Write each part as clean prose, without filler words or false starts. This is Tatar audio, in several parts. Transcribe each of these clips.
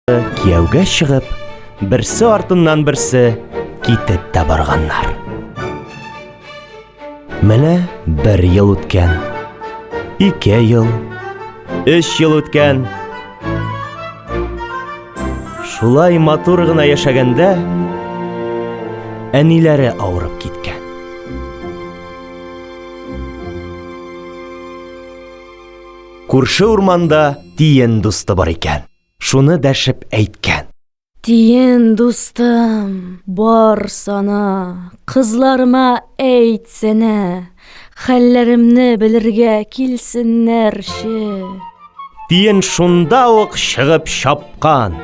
Кияүгә чыгып, берсе артыннан берсе китеп тә барганнар. Менә бер ел үткән, ике ел, өч ел үткән. Шулай матур гына яшәгәндә, әниләре авырып киткән. Күрше урманда тиен дусты бар икән. Шуны дәшеп әйткән. Тиен дустым, барсана, кызларыма әйтсәнә, хәлләремне белергә килсеннәрче. Тиен шунда ук чыгып чапкан.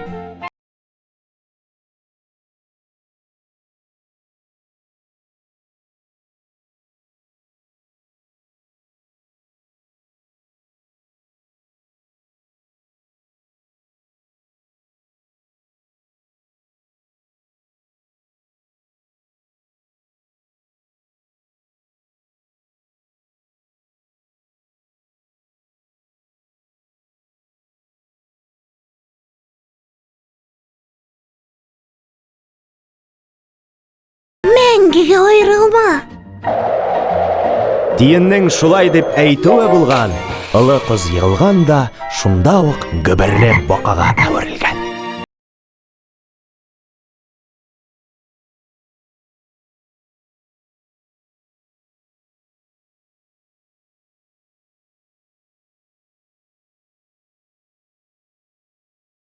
Мәңгегә аерылма! Тиеннең шулай дип әйтүе булган, олы кыз егылган да шунда ук гөберле бакага әверелгән.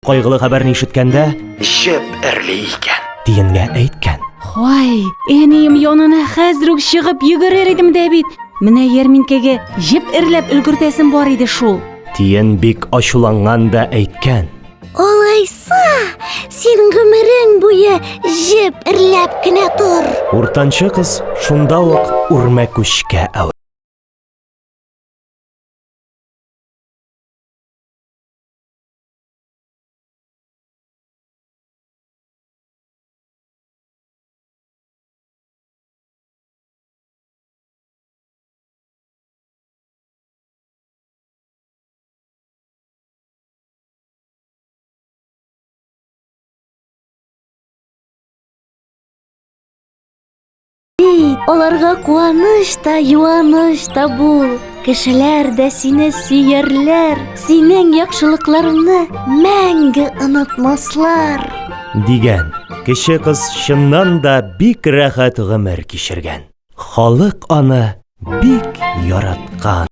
Кайгылы хәбәрне ишеткәндә, җеп эрли икән. Тиенгә әйткән. Хай, әнием янына хәзер үк чыгып йөгерер идем дә бит. Менә ярминкәгә җеп эрләп өлгертәсем бар иде шул. Тиен бик ачуланган да әйткән. Алайса, син гомерең буе җеп эрләп кенә тор. Уртанчы кыз шунда ук үрмәкүчкә әверелгән. Аларга куаныч та, юаныч та бул. Кешеләр дә сине сөярләр, синең яхшылыкларыңны мәңге онытмаслар. Дигән. Кече кыз чыннан да бик рәхәт гомер кичергән. Халык аны бик яраткан.